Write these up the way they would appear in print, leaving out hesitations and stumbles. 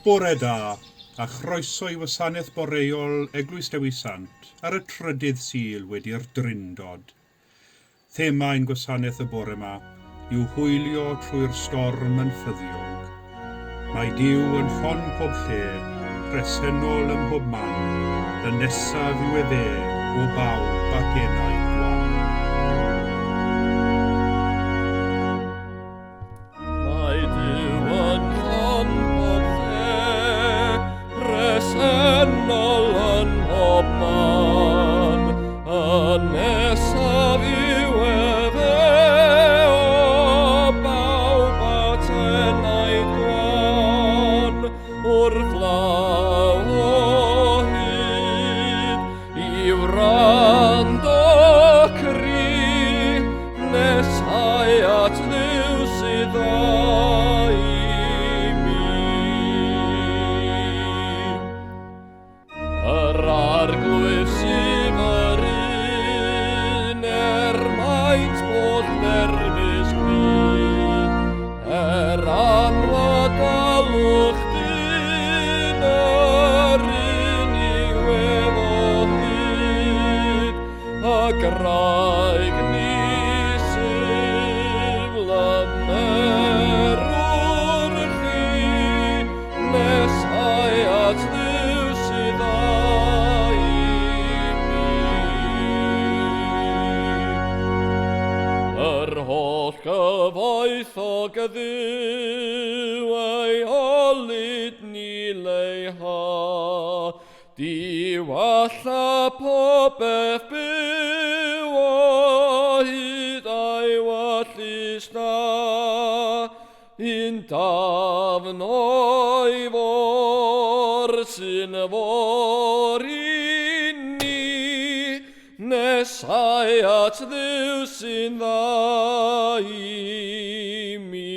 Bore da, a chroeso i wasanaeth boreol Eglwys Dewi Sant ar y trydydd Sul wedi'r Drindod. Thema ein gwasanaeth y bore yma yw hwylio trwy'r storm yn ffyddiog. Mae Duw yn llon pob lle, presennol ym mhob man, y nesaf yw efe o bawb at enaid gwan. Mae Duw yn llon pob lle, presennol yn mhob man, y nesaf yw efe o bawb at enaid gwan, wrth law o hyd i wrando cri, Neshau at Dduw sydd dda i mi. Yr Arglwydd sydd yr un, er maint bod derfysg byd, er anwadalwch dyn, yr un yw ef o hyd. Y graig ni sydd lymerwr chi, neshau at Dduw sydd dda i mi. Yr holl gyfoethog Dduw ei olud ni leiha, Diwalla popeth byw o hyd a'i wallus da, Un dafn o'i fôr sy'n fôr i ni, Nesau at Dduw sy'n dda i mi.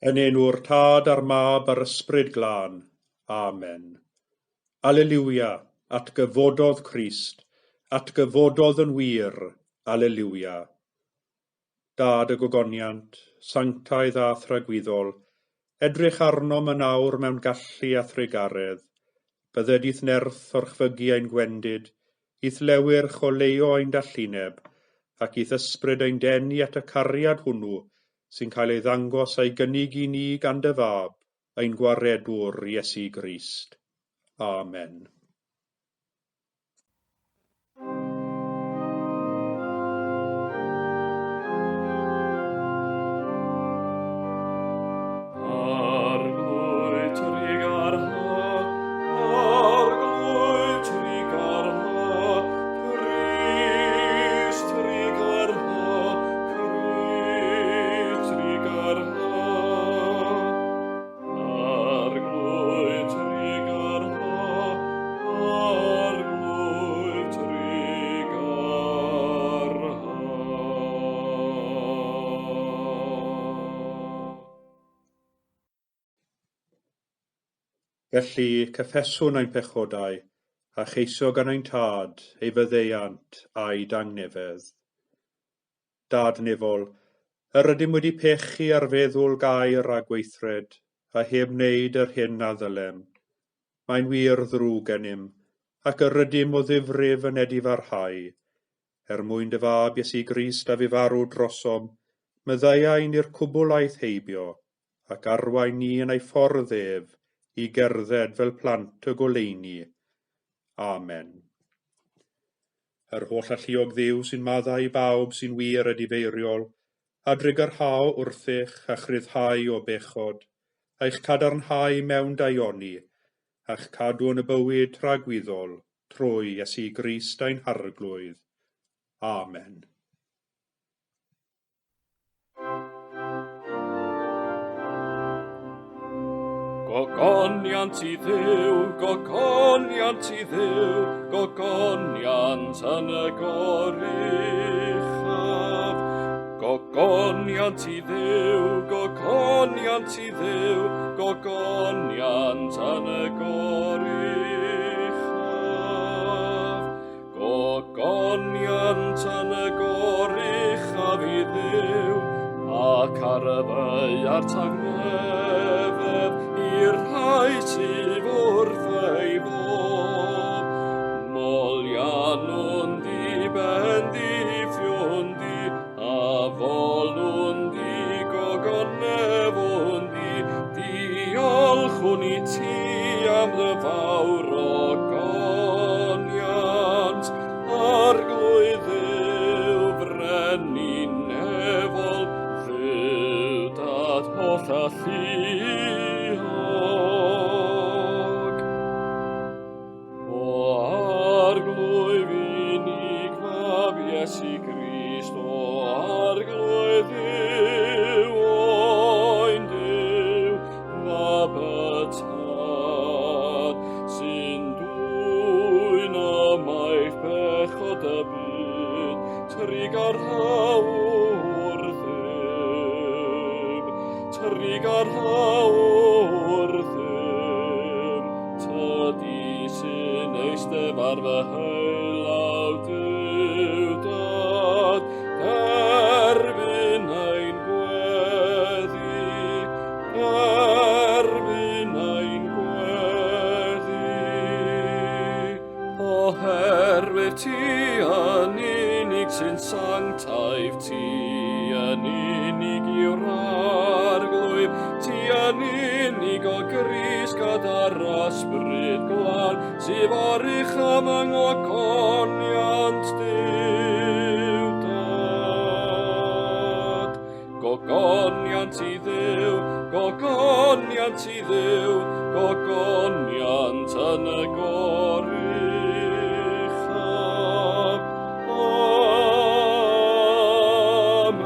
Yn enw'r Tad a'r Mab a'r Ysbryd Glân. Amen. Aleliwia, atgyfododd Crist, atgyfododd yn wir, Aleliwia. Dad y gogoniant, sanctaidd a thragwyddol, edrych arnom yn awr mewn gallu a thrugaredd. Bydded i'th nerth orchfygu ein gwendid, i'th lewyrch oleuo ein dallineb, ac i'th ysbryd ein denu at y cariad hwnnw sy'n cael ei ddangos a'i gynnig i ni gan dy Fab, ein Gwaredwr Iesu Grist. Amen. Arglwydd trugarha, Arglwydd trugarha, Crist trugarha, Crist trugarha. Arglwydd trugarha, Arglwydd trugarha. Felly, cyffeswn ein pechodau, a cheisio gan ein Tad ei faddeuant a'i dangnefedd. Dad nefol, yr ydym wedi pechu ar feddwl gair a gweithred, a heb wneud yr hyn a ddylem. Mae'n wir ddrwg gennym, ac yr ydym o ddifrif yn edifarhau. Er mwyn dy Fab Iesu Grist a fu farw drosom, maddeuai ni'r cwbl aeth heibio, ac arwain ni yn ei ffordd ef i gerdded fel plant y goleuni. Amen. Yr holl alluog Dduw sy'n maddau i bawb sy'n wir edifeiriol, a drugarhao wrthych a chryfhau o bechod, a'ch cadarnhau mewn daioni, a'ch cadw yn y bywyd tragwyddol, trwy Iesu Grist ein Harglwydd. Amen. Gogoniant i Dduw, gogoniant i Dduw, gogoniant yn y goruchaf. Gogoniant i Dduw, gogoniant i Dduw, gogoniant yn y goruchaf. Gogoniant yn y goruchaf i Dduw. ar y ddaear tangnefedd i'r rhai sydd wrth ei fodd. Moliannwn di, bendithiwn di, a folwn di, gogonefwn di, diolchwn i ti am dy fawr ogoniant, Arglwydd Dduw, frenin nefol, Dduw Dad holl alluog. O Arglwydd unig Fab Iesu Grist, o Arglwydd Dduw, Oen Duw, Mab y Tad, sy'n dwyn ymaith bechod y byd, trugarha wrthym, trugarha wrthym, tydi sy'n eistedd ar fy heulaw Duw Dad, derbyn ein gweddi, derbyn ein gweddi. Oherwydd ti yn unig sy'n sanctaidd, ti yn unig yw'r Arglwydd, ti yn unig o Grist gyda'r Ysbryd Glân, sydd oruchaf yng ngogoniant Duw Dad. Gogoniant i Dduw, gogoniant i Dduw, gogoniant yn y goruchaf. Amen.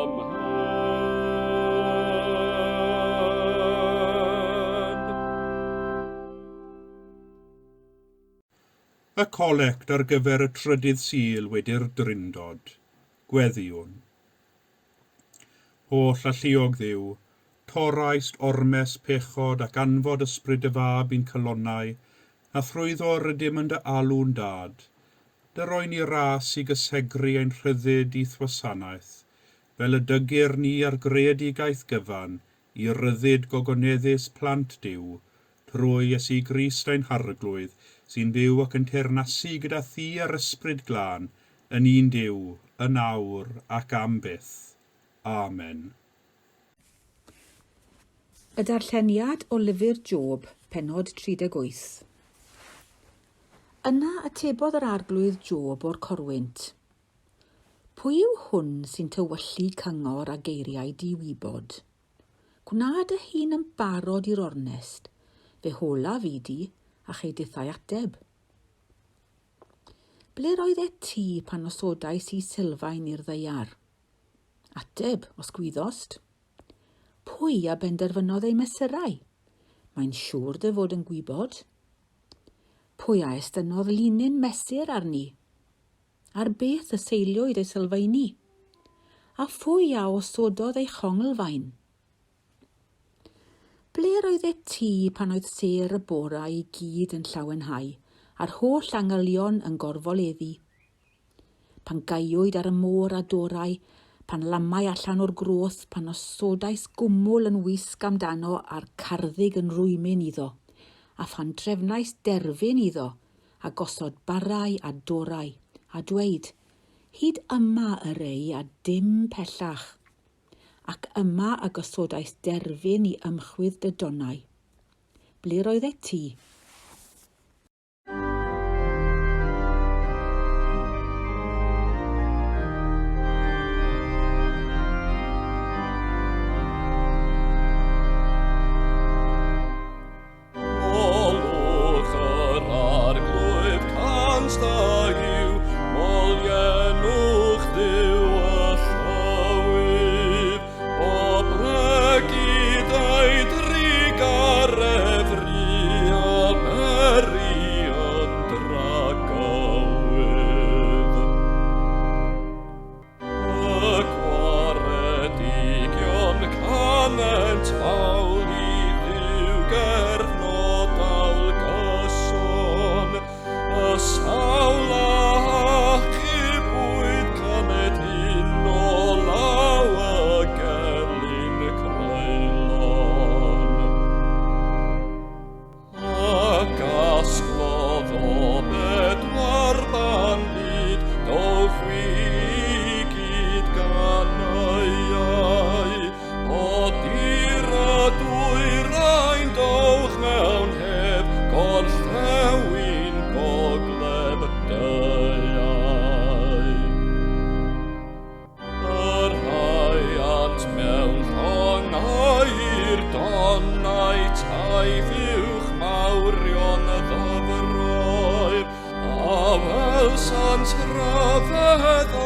Amen. Y colect ar gyfer y trydydd Sul wedi'r Drindod. Gweddïwn. Holl alluog Dduw, torraist ormes pechod ac anfod ysbryd dy fab i'n calonnau, a thrwyddo rydym yn dy alw'n dad. Dy roi ni ras i gysegru ein rhyddid i'th wasanaeth, fel y dygir ni ar greadigaeth gyfan i ryddid gogoneddus plant Duw, trwy Iesu Grist ein Harglwydd, sy'n byw ac yn teyrnasu gyda thi a'r Ysbryd Glân, yn un Duw, yn awr ac am byth. Amen. Y darlleniad o Lyfr Job, pennod 38. Yna atebodd yr Arglwydd Job o'r corwynt, Pwy yw hwn sy'n tywyllu cyngor a geiriau di-wybod? Gwna dy hun yn barod i'r ornest, fe hola fi di, a chei dithau ateb. Ble roeddet ti pan osodais i sylfaen i'r ddaear? Ateb, os gwyddost. Pwy a benderfynodd ei mesurau? Mae'n siŵr dy fod yn gwybod. Pwy a estynnodd linyn mesur arni? Ar beth y seiliwyd ei sylfaeni? A phwy a osododd ei chonglfaen? Ble roeddet ti pan oedd sêr y bora i gyd yn llawenhau, a'r holl angylion yn gorfoleddu? Pan gaewyd ar y môr a dorau, pan lamai allan o'r groth, pan osodais gwmwl yn wisg amdano a'r carddig yn rwymyn iddo, a phan drefnais derfyn iddo, a gosod barrau a dorau, a dweud, Hyd yma yr ei a dim pellach. Ac yma y gosodais derfyn i ymchwydd dy donnau. Ble roeddet ti? Molwch yr Arglwydd cans da yw, moliennwch Dduw y llywydd, oblegid ei drugaredd ruan. rhyfedd o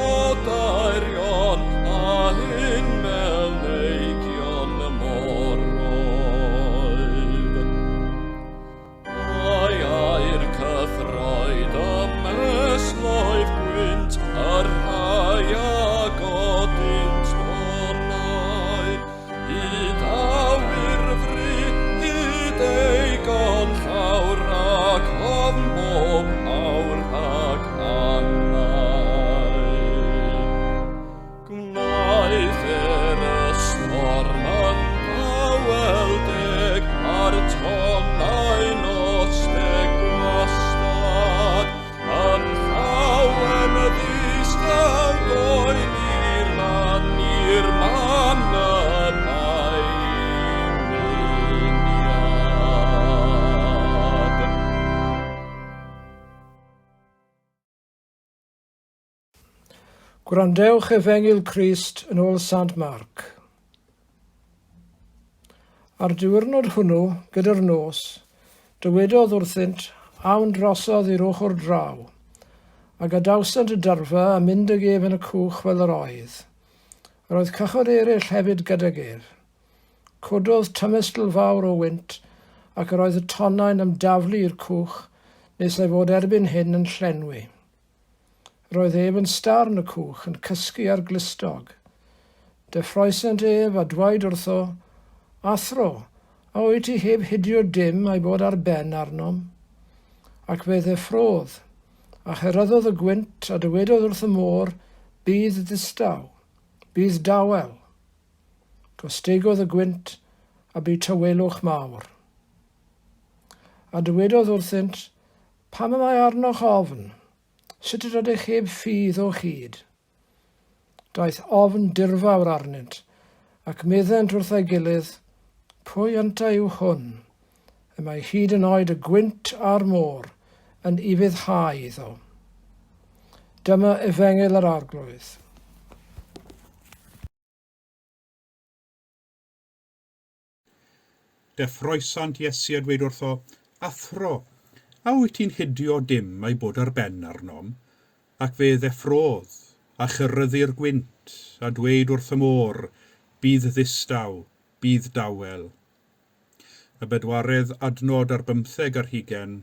daerion a hyn mewn eigion y moroedd. Mae air cyffroed ymysloedd gwynt, y rhai a godynt donnau, hyd awyr fry, hyd ei llawr, ac ofn bob awr rhag angau. Gwnaeth er y storm yn dawel deg, a'r tonnau nos deg gwastad, yn llawen ddistaw doen i'r lan, i'r man y mae myniad. Gwrandewch Efengyl Crist yn ôl Sant Marc. Ar diwrnod hwnnw, gyda'r nos, dywedodd wrthynt, awn drosodd i'r ochr draw, a gadawsant y dyrfa a mynd ag ef yn y cwch fel yr oedd. Yr oedd cychod eraill hefyd gydag ef. Cododd tymestl fawr o wynt, ac yr oedd y tonnau'n ymdaflu i'r cwch, nes ei fod erbyn hyn yn llenwi. Roedd ef yn starn y cwch yn cysgu ar glustog. Deffroesant ef a dweud wrtho, Athro, a wyt ti heb hidio dim a'i bod ar ben arnom? Ac fe ddeffrodd, a cheryddodd y gwynt a dywedodd wrth y môr, Bydd ddistaw, bydd dawel. Gostegodd y gwynt a bu tawelwch mawr. A dywedodd wrthynt, Pam y mae arnoch ofn? Sut yr ydych heb ffydd o hyd? Daeth ofn dirfawr arnynt, ac meddent wrth ei gilydd, Pwy yntau yw hwn? Y mae hyd yn oed y gwynt a'r môr yn ufuddhau iddo. Dyma efengyl yr Arglwydd. Deffroesant Iesu a dweud wrtho, Athro, a wyt ti'n hidio dim a'i bod ar ben arnom? Ac fe ddeffrodd, a cheryddu'r gwynt, a dweud wrth y môr, Bydd ddistaw, bydd dawel. Y bedwaredd adnod ar bymtheg ar hugen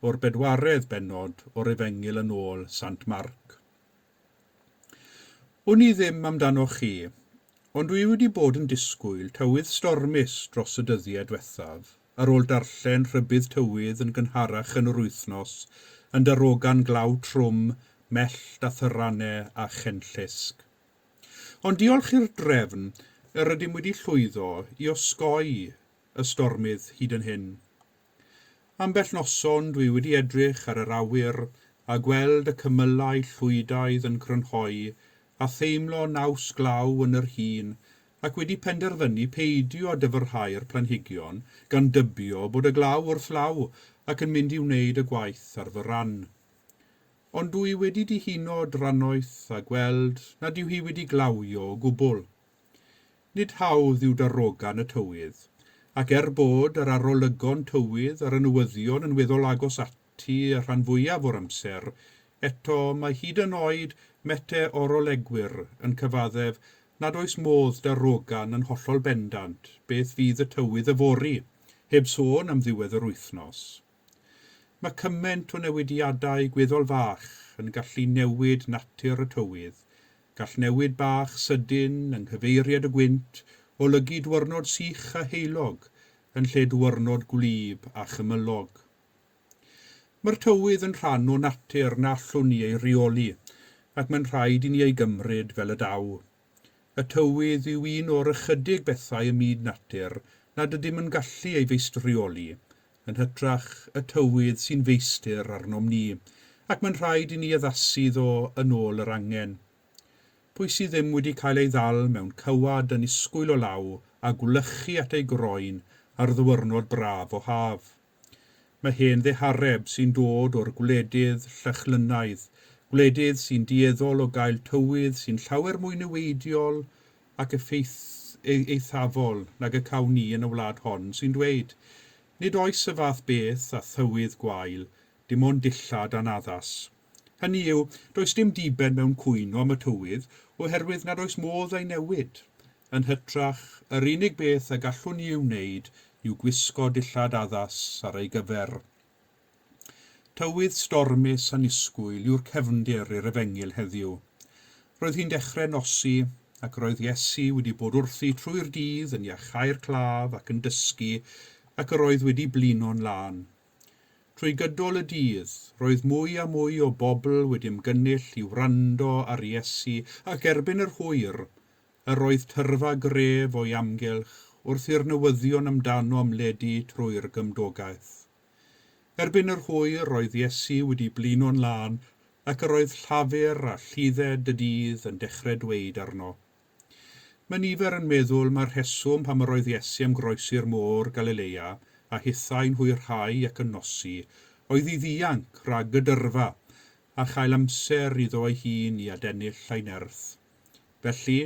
o'r bedwaredd bennod o'r Efengyl yn ôl Sant Marc. Wn i ddim amdanoch chi, ond dwi wedi bod yn disgwyl tywydd stormus dros y dyddiau diwethaf, ar ôl darllen rhybudd tywydd yn gynharach yn yr wythnos yn darogan glaw trwm, mellt a thyranau a chenllysg. Ond diolch i'r drefn, yr ydym wedi llwyddo i osgoi y stormydd hyd yn hyn. Ambell noson dwi wedi edrych ar yr awyr a gweld y cymylau llwydaidd yn crynhoi a theimlo naws glaw yn yr hun ac wedi penderfynu peidio â dyfrhau'r planhigion gan dybio bod y glaw wrth law ac yn mynd i wneud y gwaith ar fy ran. Ond dwi wedi dihuno drannoeth a gweld nad yw hi wedi glawio o gwbl. Nid hawdd yw darogan y tywydd, ac er bod yr arolygon tywydd ar y newyddion yn weddol agos ati y rhan fwyaf o'r amser, eto mae hyd yn oed meteorolegwyr yn cyfaddef nad oes modd darogan yn hollol bendant beth fydd y tywydd yfory, heb sôn am ddiwedd yr wythnos. Mae cymaint o newidiadau gweddol fach yn gallu newid natur y tywydd. Gall newid bach sydyn yng nghyfeiriad y gwynt olygu diwrnod sych a heulog yn lle diwrnod gwlyb a chymylog. Mae'r tywydd yn rhan o natur na allwn ni ei reoli, ac mae'n rhaid i ni ei gymryd fel y daw. Y tywydd yw un o'r ychydig bethau ym myd natur nad ydym yn gallu ei feistrioli, yn hytrach y tywydd sy'n feistr arnom ni, ac mae'n rhaid i ni addasu iddo yn ôl yr angen. Pwy sydd ddim wedi cael ei ddal mewn cywad yn isgwyl o law a gwlychu at ei groen ar ddiwrnod braf o haf? Mae hen ddihareb sy'n dod o'r gwledydd Llychlynaidd, gwledydd sy'n dueddol o gael tywydd sy'n llawer mwy niweidiol ac eithafol nag y cawn ni yn y wlad hon, sy'n dweud, Nid oes y fath beth â thywydd gwael, dim ond dillad anaddas. Hynny yw, does dim diben mewn cwyno am y tywydd oherwydd nad oes modd ei newid. Yn hytrach, yr unig beth y gallwn ni ei wneud yw gwisgo dillad addas ar ei gyfer. Tywydd stormus annisgwyl yw'r cefndir i'r Efengyl heddiw. Roedd hi'n dechrau nosi, ac roedd Iesu wedi bod wrthi trwy'r dydd yn iachau'r claf ac yn dysgu, ac yr oedd wedi blino'n lân. Trwy gydol y dydd, roedd mwy a mwy o bobl wedi ymgynnull i wrando ar Iesu ac erbyn yr hwyr, yr oedd tyrfa gref o'i amgylch wrth i'r newyddion amdano ymledu trwy'r gymdogaeth. Erbyn yr hwyr, roedd Iesu wedi blino'n lân ac yr oedd llafur a lludded y dydd yn dechrau dweud arno. Mae nifer yn meddwl mai'r rheswm pam yr oedd Iesu am groesi'r môr Galilea a hithau'n hwyrhau ac yn nosi oedd i ddianc rhag y dyrfa a chael amser iddo ei hun i adennill ei nerth. Felly,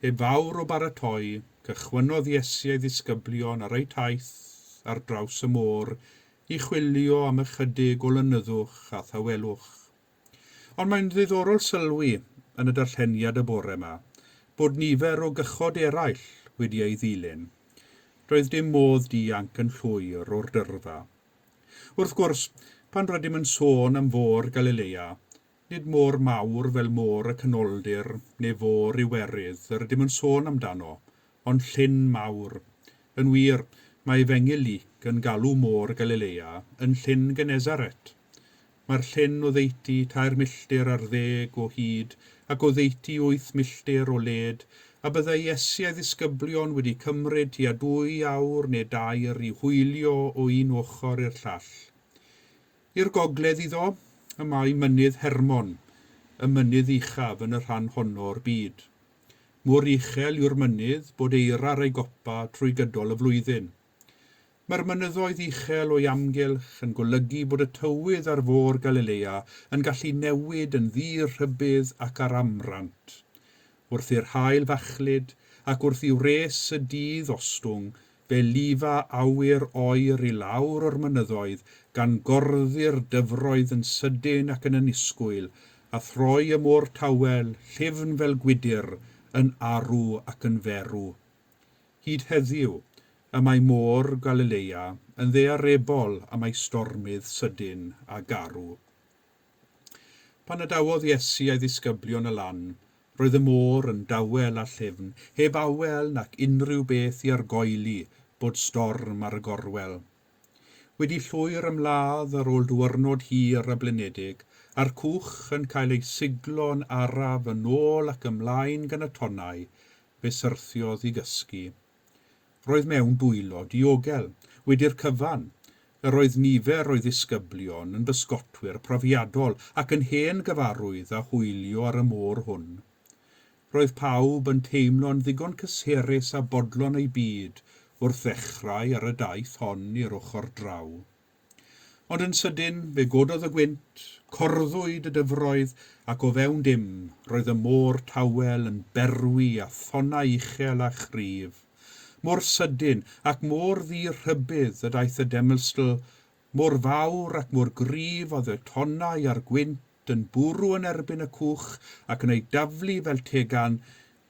heb fawr o baratoi, cychwynnodd Iesu ei ddisgyblion ar eu taith ar draws y môr i chwilio am ychydig o lonyddwch a thawelwch. Ond mae'n ddiddorol sylwi yn y darlleniad y bore yma bod nifer o gychod eraill wedi ei ddilyn. Doedd dim modd dianc yn llwyr o'r dyrfa. Wrth gwrs, pan rydym yn sôn am fôr Galilea, nid môr mawr fel môr y Canoldir neu fôr Iwerydd yr ydym yn sôn amdano, ond llyn mawr. Yn wir, mae Efengyl Luc yn galw môr Galilea yn Llyn Genesaret. Mae'r llyn oddeutu tair milltir ar ddeg o hyd ac oddeutu wyth milltir o led, a byddai Iesu a'i ddisgyblion wedi cymryd tua dwy awr neu dair i hwylio o un ochr i'r llall. I'r gogledd iddo y mae mynydd Hermon, y mynydd uchaf yn y rhan honno o'r byd. Mor uchel yw'r mynydd bod eira ar ei gopa trwy gydol y flwyddyn. Mae'r mynyddoedd uchel o'i amgylch yn golygu bod y tywydd ar Fôr Galilea yn gallu newid yn ddi-rhybudd ac ar amrant. Wrth i'r haul fachlud ac wrth i wres y dydd ostwng, fe lifa awyr oer i lawr o'r mynyddoedd gan gorddi'r dyfroedd yn sydyn ac yn annisgwyl, a throi y môr tawel, llyfn fel gwydr, yn arw ac yn ferw. Hyd heddiw, y mae Môr Galilea yn ddaearebol am ei stormydd sydyn a garw. Pan adawodd Iesu a'i ddisgyblion y lan, roedd y môr yn dawel a llyfn, heb awel nac unrhyw beth i argoeli bod storm ar y gorwel. Wedi llwyr ymladd ar ôl diwrnod hir a blinedig, a'r cwch yn cael ei siglo'n araf yn ôl ac ymlaen gan y tonnau, fe syrthiodd i gysgu. Roedd mewn dwylo diogel. Wedi'r cyfan, yr oedd nifer o'i ddisgyblion yn bysgotwyr profiadol ac yn hen gyfarwydd â hwylio ar y môr hwn. Roedd pawb yn teimlo'n ddigon cysurus a bodlon eu byd wrth ddechrau ar y daith hon i'r ochr draw. Ond yn sydyn, fe gododd y gwynt, corddwyd y dyfroedd, ac o fewn dim, roedd y môr tawel yn berwi â thonnau uchel a chryf. Mor sydyn ac mor ddi-rhybudd y daeth y demlstl, mor fawr ac mor gryf oedd y tonnau a'r gwynt yn bwrw yn erbyn y cwch ac yn ei daflu fel tegan,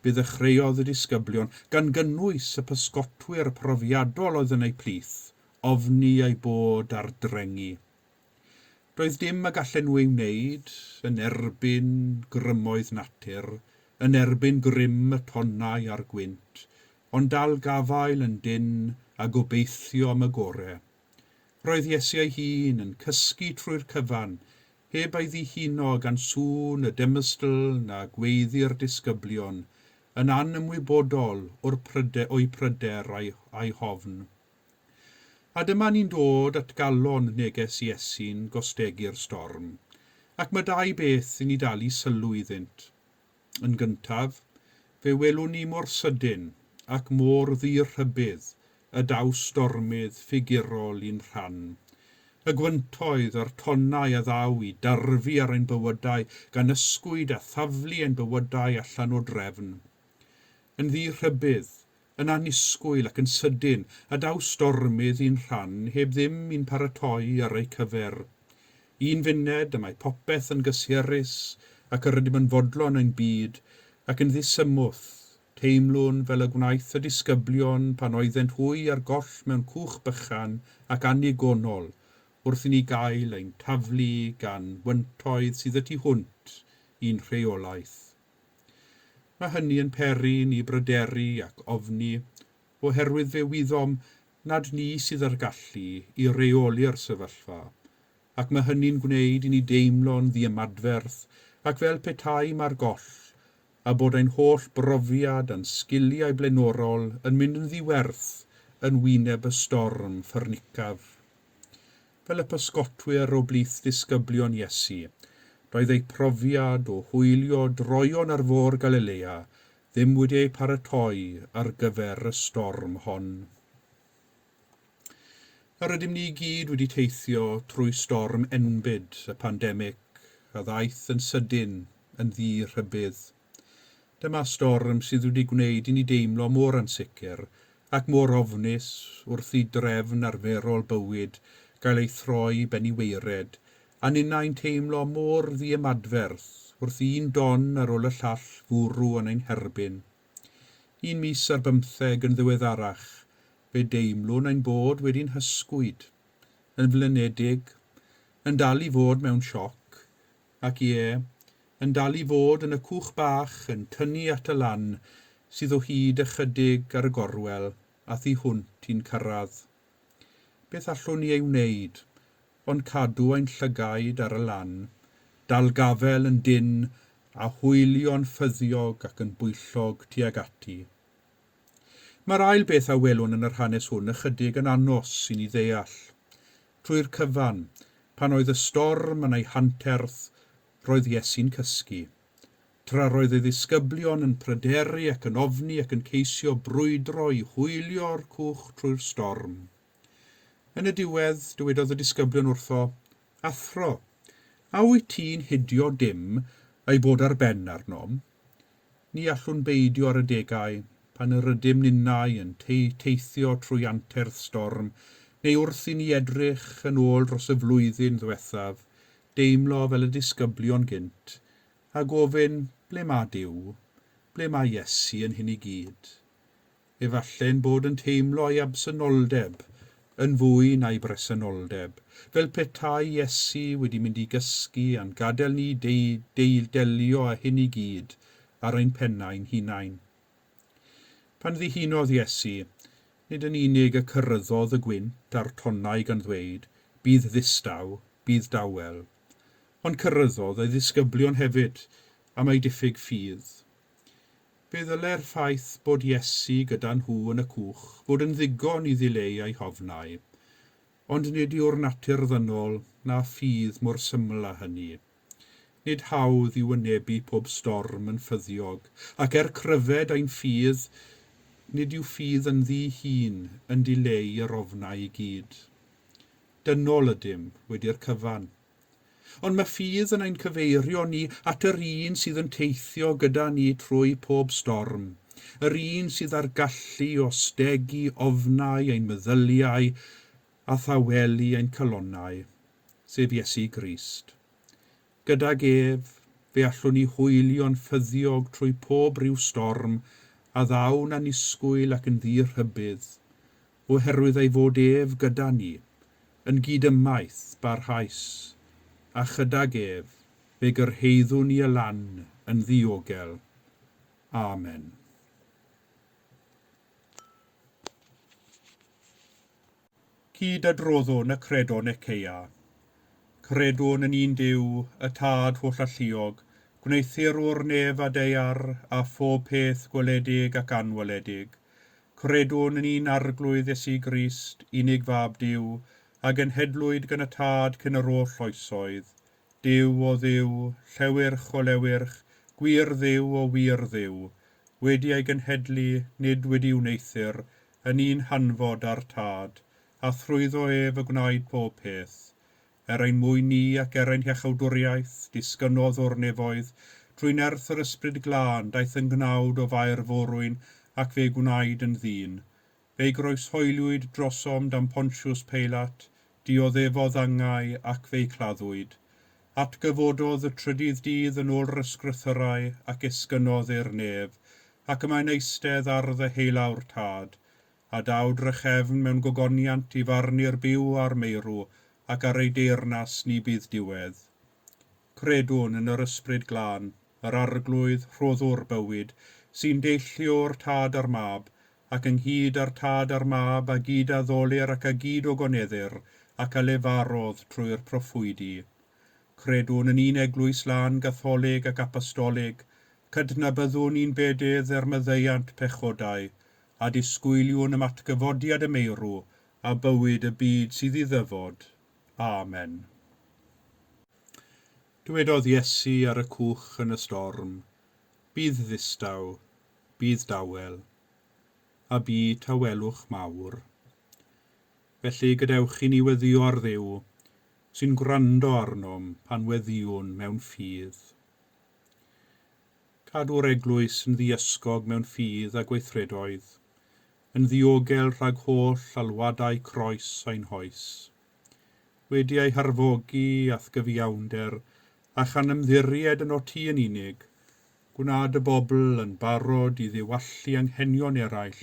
fe ddechreuodd y disgyblion, gan gynnwys y pysgotwyr profiadol oedd yn eu plith, ofni ei bod ar drengi. Doedd dim y gallen nhw ei wneud yn erbyn grymoedd natur, yn erbyn grym y tonnau a'r gwynt, ond dal gafael yn dynn a gobeithio am y gore. Roedd Iesu ei hun yn cysgu trwy'r cyfan, heb ei ddihuno gan sŵn y demstl na gweiddi'r disgyblion, yn anymwybodol o'r pryder, o'u pryder a'i, a'i hofn. A dyma ni'n dod at galon neges Iesu'n gostegu'r storm. Ac mae dau beth i ni dalu sylw iddynt. Yn gyntaf, fe welwn ni mor sydyn ac mor ddi-rhybudd y daw stormydd ffigurol i'n rhan. Y gwyntoedd a'r tonnau a ddaw i darfu ar ein bywydau gan ysgwyd a thaflu ein bywydau allan o drefn. Yn ddi-rhybudd, yn annisgwyl ac yn sydyn, a daw stormydd i'n rhan heb ddim i'n paratoi ar eu cyfer. Un funed y mae popeth yn gysurus ac yr ydym yn fodlon ein byd ac yn ddisymwth, teimlwn fel y gwnaeth y disgyblion pan oeddent hwy ar goll mewn cwch bychan ac annigonol wrth i ni gael ein taflu gan wyntoedd sydd y tu hwnt i'n rheolaeth. Mae hynny yn peri ni bryderu ac ofni, oherwydd fe wyddom nad ni sydd â'r gallu i reoli'r sefyllfa, ac mae hynny'n gwneud i ni deimlo'n ddiymadferth ac fel petai mae'r goll, a bod ein holl brofiad a'n sgiliau blaenorol yn mynd yn ddiwerth yn wyneb y storm ffyrnicaf. Fel y pysgotwyr o blith disgyblion Iesu, doedd eu profiad o hwylio droeon ar fôr Galilea ddim wedi eu paratoi ar gyfer y storm hon. Yr ydym ni i gyd wedi teithio trwy storm enbyd y pandemig a ddaeth yn sydyn yn ddi-rhybudd. Dyma storm sydd wedi gwneud i ni deimlo mor ansicr ac mor ofnus wrth i drefn arferol bywyd gael ei throi ben i waered, a ninnau'n teimlo mor ddiymadferth wrth un don ar ôl y llall fwrw yn ein herbyn. Un mis ar bymtheg yn ddiweddarach, fe deimlwn ein bod wedi'n hysgwyd, yn flinedig, yn dal i fod mewn sioc, ac ie, yn dal i fod yn y cwch bach yn tynnu at y lan sydd o hyd ychydig ar y gorwel a thu hwnt i'n cyrraedd. Beth allwn ni ei wneud ond cadw ein llygaid ar y lan, dal gafael yn dynn a hwylio'n ffyddiog ac yn bwyllog tuag ati? Mae'r ail beth a welwn yn yr hanes hwn ychydig yn anos i ni ddeall. Trwy'r cyfan, pan oedd y storm yn ei hanterth, roedd Iesu'n cysgu. Tra roedd ei ddisgyblion yn pryderu ac yn ofni ac yn ceisio brwydro i hwylio'r cwch trwy'r storm. Yn y diwedd, dywedodd y disgyblion wrtho, Athro, a wyt ti'n hidio dim ei bod ar ben arnom? Ni allwn beidio ar adegau pan yr ydym ninnau yn teithio trwy anterth storm, neu wrth i ni edrych yn ôl dros y flwyddyn ddiwethaf, deimlo fel y disgyblion gynt, a gofyn, ble mae Duw? Ble mae Iesu yn hyn i gyd? Efallai'n bod yn teimlo ei absenoldeb yn fwy na'i bresenoldeb, fel petai Iesu wedi mynd i gysgu a'n gadael ni delio â hyn i gyd ar ein pennau'n hunain. Pan ddihunodd Iesu, nid yn unig y cyrhaeddodd y gwynt a'r tonnau gan ddweud, Bydd ddistaw, bydd dawel, ond cyrhaeddodd ei ddisgyblion hefyd am eu diffyg ffydd. Fe ddylai'r ffaith bod Iesu gyda nhw yn y cwch fod yn ddigon i ddileu eu hofnau. Ond nid yw'r natur ddynol na ffydd mor syml â hynny. Nid hawdd yw wynebu pob storm yn ffyddiog, ac er cryfed ein ffydd, nid yw ffydd ynddi'i hun yn dileu yr ofnau i gyd. Dynol ydym, wedi'r cyfan. Ond mae ffydd yn ein cyfeirio ni at yr un sydd yn teithio gyda ni trwy pob storm, yr un sydd â'r gallu o stegu ofnau ein meddyliau a thawelu ein calonnau, sef Iesu Grist. Gydag ef, fe allwn ni hwylio'n ffyddiog trwy pob rhyw storm a ddaw'n annisgwyl ac yn ddi-rhybudd, oherwydd ei fod ef gyda ni, yn gydymaith barhaus, a chydag ef, fe gyrhaeddwn ni y lan yn ddiogel. Amen. Cyd-adroddwn y Credo Nicaea. Credwn yn un Duw, y Tad hollalluog, gwneuthurwr nef a daear, a phob peth gweledig ac anweledig. Credwn yn un Arglwydd Iesu Grist, unig Fab Duw, a genhedlwyd gan y Tad cyn yr oll oesoedd, Duw o Dduw, llewyrch o lewyrch, gwir Dduw o wir Dduw, wedi ei genhedlu, nid wedi wneuthur, yn un hanfod â'r Tad, a thrwyddo ef y gwnaed pob peth. Er ein mwyn ni ac er ein hiachawdwriaeth, disgynnodd o'r nefoedd, trwy nerth yr Ysbryd Glân, daeth yn gnawd o Fair Forwyn ac fe gwnaed yn ddyn. Fe'i groeshoeliwyd drosom dan Pontius Peilat, Dioddefodd angau ac fe'i claddwyd. Atgyfododd y trydydd dydd yn ôl yr ysgrythyrau ac esgynnodd i'r nef, ac y mae'n eistedd ar ddeheulaw'r Tad, a daw drachefn mewn gogoniant i farnu'r byw a'r meirw, ac ar ei deyrnas ni bydd diwedd. Credwn yn yr Ysbryd Glân, yr Arglwydd rhoddwr bywyd, sy'n deillio o'r Tad a'r Mab, ac ynghyd â'r Tad a'r Mab a gyd addolir ac a gyd ogoneddir, ac a lefarodd trwy'r proffwydi. Credwn yn un eglwys lân Gatholig ac Apostolig, cydnabyddwn un bedydd er maddeuant pechodau, a disgwyliwn am atgyfodiad y meirw a bywyd y byd sydd i ddyfod. Amen. Dywedodd Iesu ar y cwch yn y storm, Bydd ddistaw, bydd dawel, a bu tawelwch mawr. Felly gadewch i ni weddïo ar Dduw, sy'n gwrando arnom pan weddïwn mewn ffydd. Cadw'r eglwys yn ddiysgog mewn ffydd a gweithredoedd, yn ddiogel rhag holl alwadau croes ein hoes. Wedi ei harfogi a'th gyfiawnder, a chan ymddiried yno ti yn unig, Gwna dy bobl yn barod i ddiwallu anghenion eraill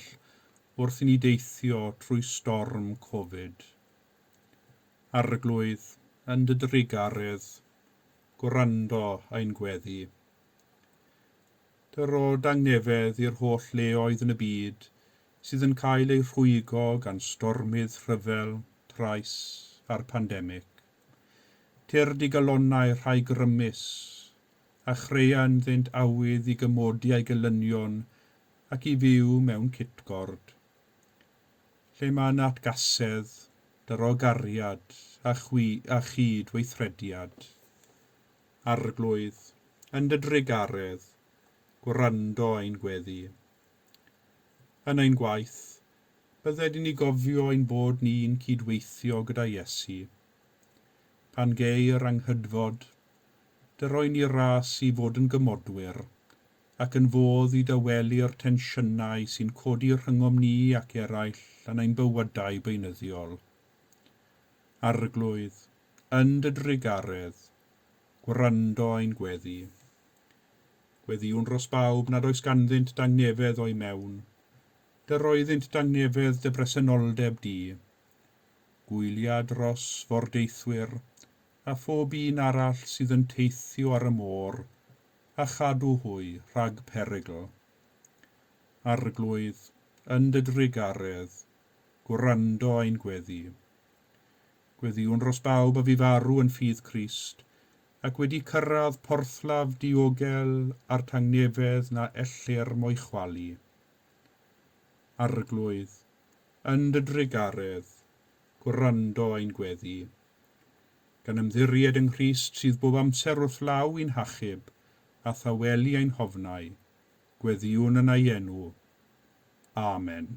wrth i ni deithio trwy storm Covid. Arglwydd, yn dy drugaredd, gwrando ein gweddi. Dyro dangnefedd i'r holl leoedd yn y byd sydd yn cael eu rhwygo gan stormydd rhyfel, trais a'r pandemig. Tyrd i galonnau rhai grymus a chreia ynddynt awydd i gymodi â'i gelynion ac i fyw mewn cytgord. Lle mae yna atgasedd, dyro gariad a chwi a chyd weithrediad. Arglwydd, yn dy drugaredd, gwrando ein gweddi. Yn ein gwaith, bydded i ni gofio ein bod ni'n cydweithio gyda Iesu. Pan geir anghydfod, Dyroi ni ras i fod yn gymodwyr, ac yn fodd i dawelu'r tensiynau sy'n codi rhyngom ni ac eraill yn ein bywydau beunyddiol. Arglwydd, yn dy drugaredd, gwrando ein gweddi. Gweddïwn dros bawb nad oes ganddynt dangnefedd o'i mewn. Dyroiddynt dangnefedd dy bresenoldeb di. Gwylia dros fordeithwyr, a phob un arall sydd yn teithio ar y môr, a chadw hwy rhag perygl. Arglwydd, yn dy drugaredd, gwrando ein gweddi. Gweddïwn dros bawb a fu farw yn ffydd Crist, ac wedi cyrraedd porthladd diogel a'r tangnefedd na ellir mo'i chwalu. Arglwydd, yn dy drugaredd, gwrando ein gweddi. Gan ymddiried yng Nghrist sydd bob amser wrth law i'n hachub, a thawelu ein hofnau, gweddïwn yn ei enw. Amen.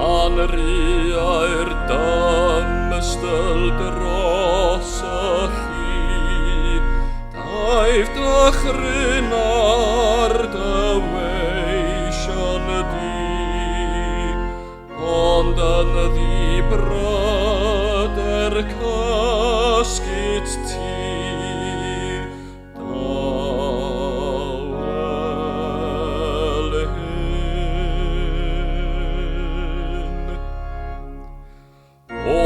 Pan riai'r dymystl dros y lli, daeth dychryn ar dy weision di, ond yn ddibryder cysgut ti. Dawel hyn. O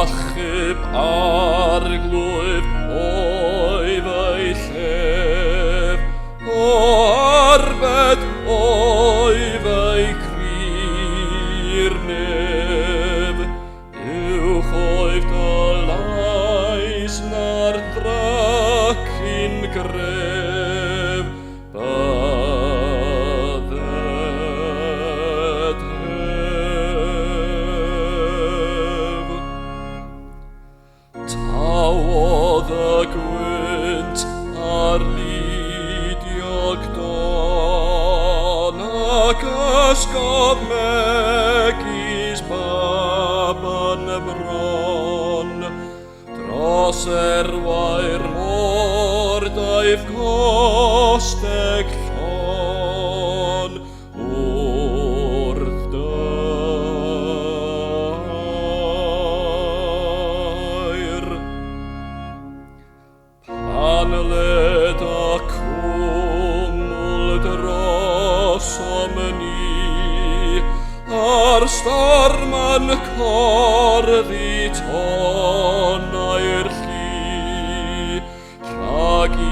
achub arglwydd oedd ei llef, o arbed oedd ei crir nef. Uwch oedd dy lais na'r drycin gref, bydded hef. Tawodd Dros erwau'r môr daeth gosteg llon wrth dair. Pan leda cwmwl drosom ni, a'r storm yn corddi tonnau'r llu, rhag i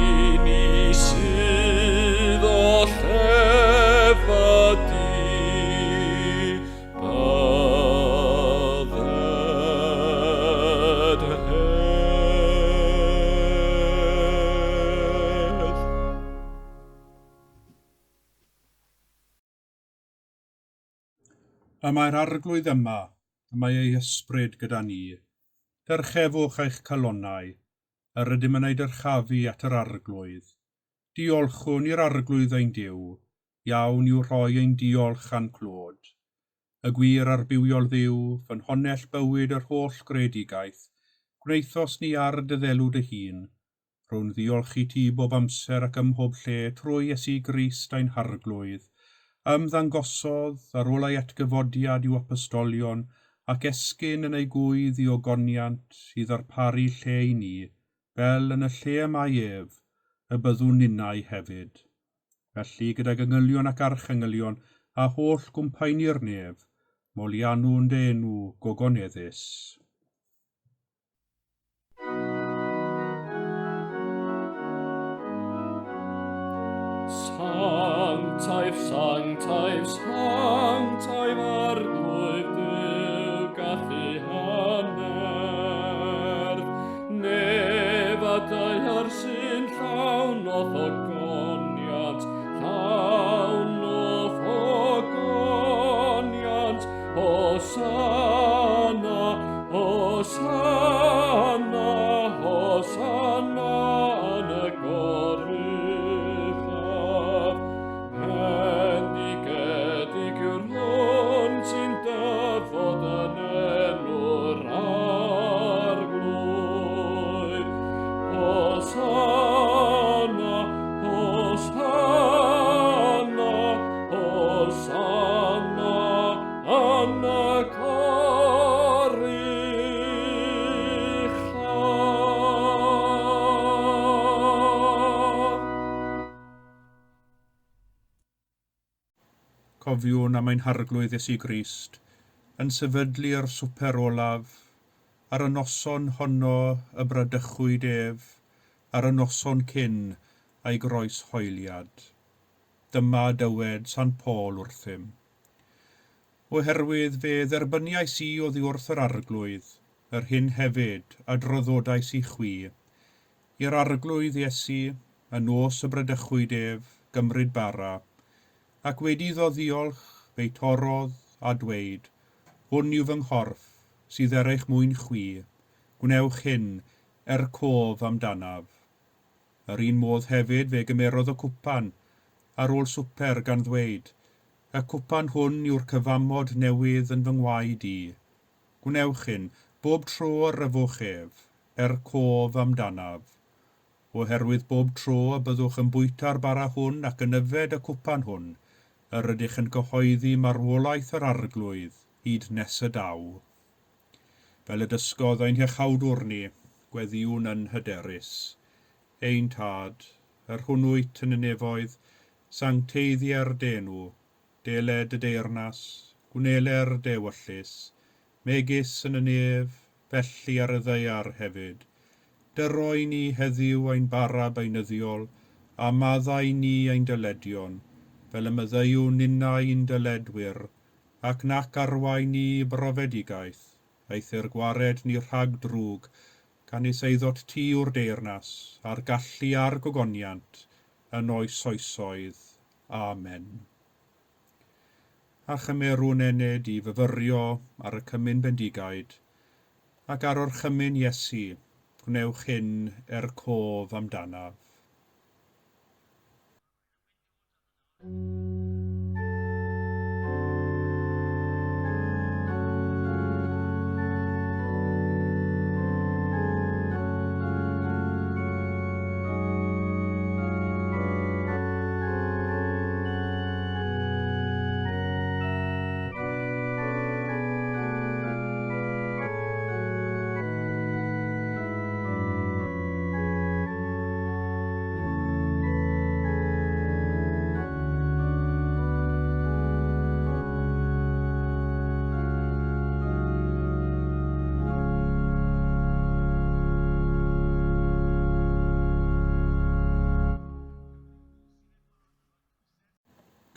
ni sydd o llefa di, bydded hedd. Y mae'r Arglwydd yma, y mae ei ysbryd gyda ni. Dyrchefwch eich calonnau, yr ydym yn ei dyrchafu at yr Arglwydd. Diolchwn i'r Arglwydd ein Duw, iawn i'w rhoi ein diolch a'n clod. Y gwir a'r bywiol Dduw, ffynhonnell bywyd yr holl greadigaeth, gwnaethos ni ar dy ddelw dy hun. Rhown ddiolch i ti bob amser ac ym mhob lle trwy Iesu Grist ein Harglwydd. Ymddangosodd ar ôl ei atgyfodiad i'w apostolion ac esgyn yn ei gwydd i ogoniant i ddarparu lle i ni, fel yn y lle y mae ef, y byddwn ninnau hefyd. Felly gydag angylion ac archangylion a holl gwmpaeni'r nef, moliannwn dy enw gogoneddus. Sanctaidd, sanctaidd, sanctaidd Arglwydd Duw gallu hannerth. Nef a daear sy'n llawn o'th ogoniant, llawn o'th ogoniant. Hosanna, Hosanna, Hosanna yn y goruchaf. Bendigedig yw'r hwn sy'n dyfod yn enw'r Arglwydd. Hosanna, Hosanna, Hosanna yn y goruchaf. Cofiwn am ein Harglwydd Iesu Grist, yn sefydlu'r swper olaf, ar y noson honno y bradychwyd ef, ar y noson cyn a'i groeshoeliad. Dyma dywed Sant Paul wrthym. Oherwydd fe dderbyniais i oddi wrth yr Arglwydd, yr hyn hefyd a draddodais i chwi. I'r Arglwydd Iesu, y nos y bradychwyd ef, gymryd bara, ac wedi iddo ddiolch, fe'i torrodd a dweud, hwn yw fy nghorff, sydd er eich mwyn chwi, gwnewch hyn er cof amdanaf. Yr un modd hefyd fe gymerodd y cwpan ar ôl swper gan ddweud, y cwpan hwn yw'r cyfamod newydd yn fy ngwaed i. Gwnewch hyn bob tro yr yfwch ef, er cof amdanaf. Oherwydd bob tro y byddwch yn bwyta'r bara hwn ac yn yfed y cwpan hwn, yr ydych yn cyhoeddi marwolaeth yr Arglwydd hyd nes y daw. Fel y dysgodd ein hiachawdwr ni, gweddïwn yn hyderus. Ein Tad, yr hwn wyt yn y nefoedd, sancteiddier d'enw, deled y deyrnas, gwneler dy ewyllys, megis yn y nef, felly ar y ddaear hefyd. Dyroi ni heddiw ein bara beunyddiol, a maddau ni ein dyledion, fel y maddeuwn ninnau ein dyledwyr, ac nac arwain ni i brofedigaeth, eithr gwared ni rhag drwg, canys eiddot ti yw'r deyrnas, a'r gallu a'r gogoniant, yn oes oesoedd. Amen. A chymerwn ennyd i fyfyrio ar y cymun bendigaid, ac ar orchymyn Iesu, gwnewch hyn er cof amdanaf.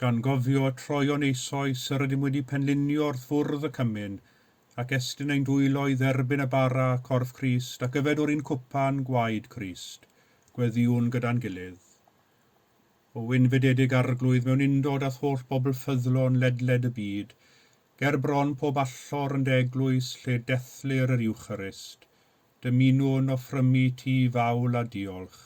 Gan gofio troion eisoes yr ydym wedi penlinio wrth fwrdd y cymun, ac estyn ein dwylo i dderbyn y bara, corff Crist, ac yfed o'r un cwpan, gwaed Crist, gweddïwn gyda'n gilydd. O wynfydedig Arglwydd mewn undod â'th holl bobl ffyddlon ledled y byd, ger bron pob allor yn dy eglwys lle dethlir yr Iwcharist, dymunwn offrymu ti fawl a diolch.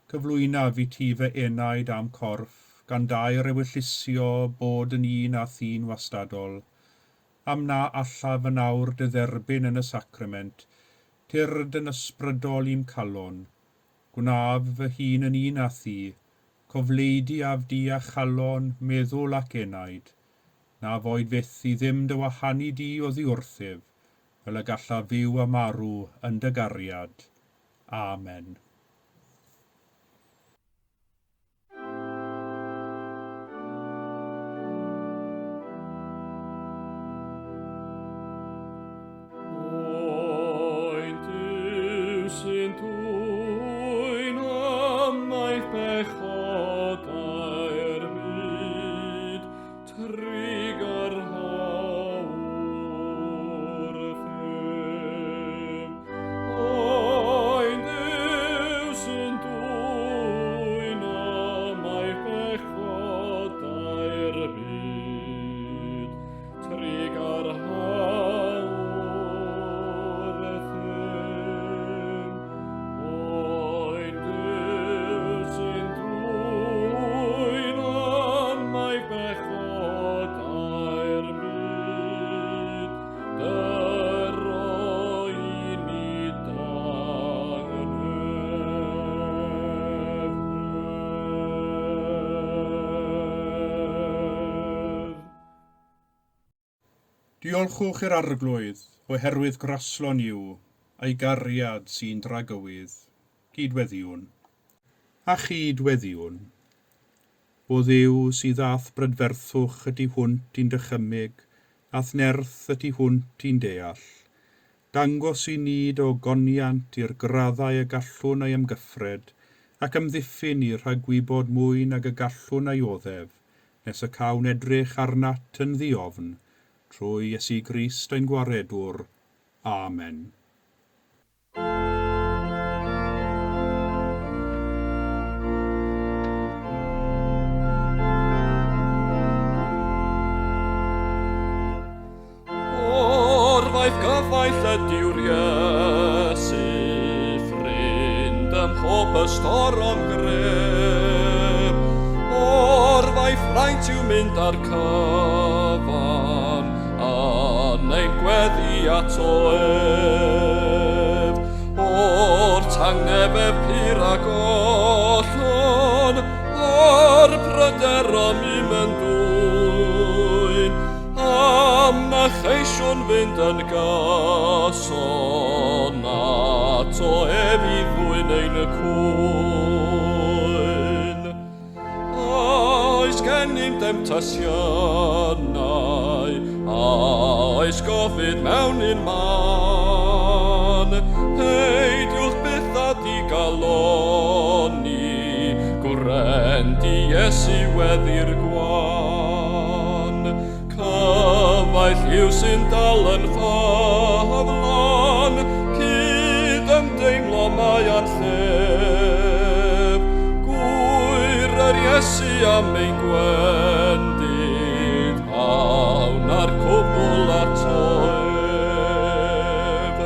Cyflwynaf i ti fy enaid a'm corff, gan daer ewyllysio bod yn un â thi'n wastadol. Am na allaf yn awr dy dderbyn yn y sacrament, tyrd yn ysbrydol i'm calon. Gwnaf fy hun yn un â thi, cofleidi af di â chalon, meddwl ac enaid. Na foed fyth i ddim dy wahanu di oddi wrthyf, fel y gallaf fyw a marw yn dy gariad. Amen. Oen Duw sy'n dwyn ymaith pechodau'r byd, trugarha wrthym. Oen Duw sy'n dwyn ymaith pechodau'r byd, trugarha wrthym. Oen Duw sy'n dwyn ymaith pechodau'r byd, dyro i ni dangnefedd. Diolchwch i'r Arglwydd, oherwydd graslon yw, a'i gariad sy'n dragywydd. Cydweddiwn. A chyd-weddiwn. O Dduw sydd â'th brydferthwch y tu hwnt i'n dychymyg, a'th nerth y tu hwnt i'n deall, dangos i ni dy ogoniant i'r graddau y gallwn ei amgyffred, ac amddiffyn ni rhag gwybod mwy nag y gallwn ei oddef, nes y cawn edrych arnat yn ddiofn, trwy Iesu Grist ein Gwaredwr. Amen. O'r faith gyfaill ydyw'r Iesu, ffrind ym mhob ystorom gref. O'r faith fraint yw mynd â'r cyfan, yn ein gweddi ato ef. O'r tangnefedd pur a gollon, a'r pryderon i'm yn dwyn, am na cheisiwn fynd yn gyson ato ef i ddwyn ein cwyn. Oes gennym demtasiynau, a oes gofid mewn un man, peidiwch byth â digalonni, gwrend i Iesu weddi'r gwan. Cyfaill yw sy'n dal yn ffyddlon, cyd-ymdeimlo mae â'n llef. Gŵyr yr Iesu am ein gwendid, awn â'r cwbl ato ef.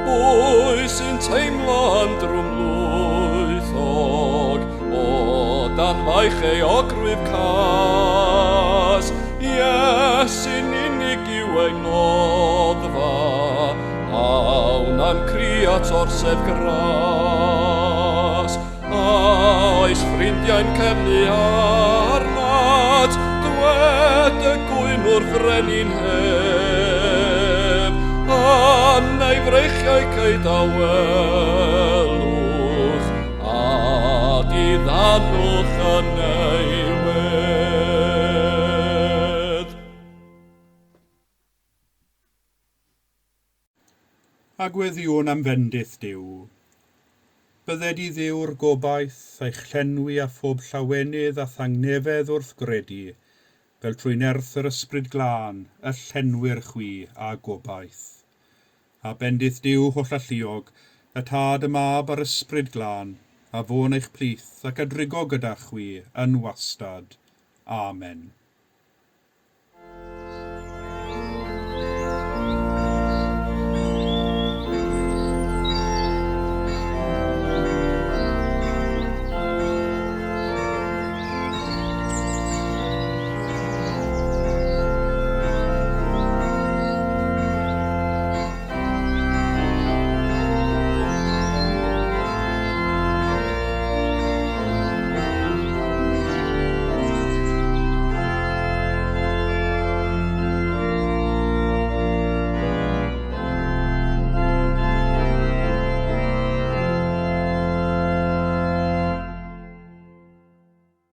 Pwy sy'n teimlo yn drwmlwythog, o dan faich euogrwydd cas, Iesu'n unig yw ein noddfa, awn â'n cri at orsedd gras. Oes ffrindiau'n cefnu arnat, dwed y gwyn wrth frenin hef, yn ei freichiau ceid awelwch, a diddanwch yn ei wedd. A gweddïwn am fendith Duw. Bydded i Dduw'r gobaith eich llenwi â phob llawenydd a thangnefedd wrth gredu, fel trwy nerth yr Ysbryd Glân y llenwir chwi â gobaith. A bendith Duw hollalluog, y Tad, y Mab a'r Ysbryd Glân, a fo'n eich plith ac a drigo gyda chwi yn wastad. Amen.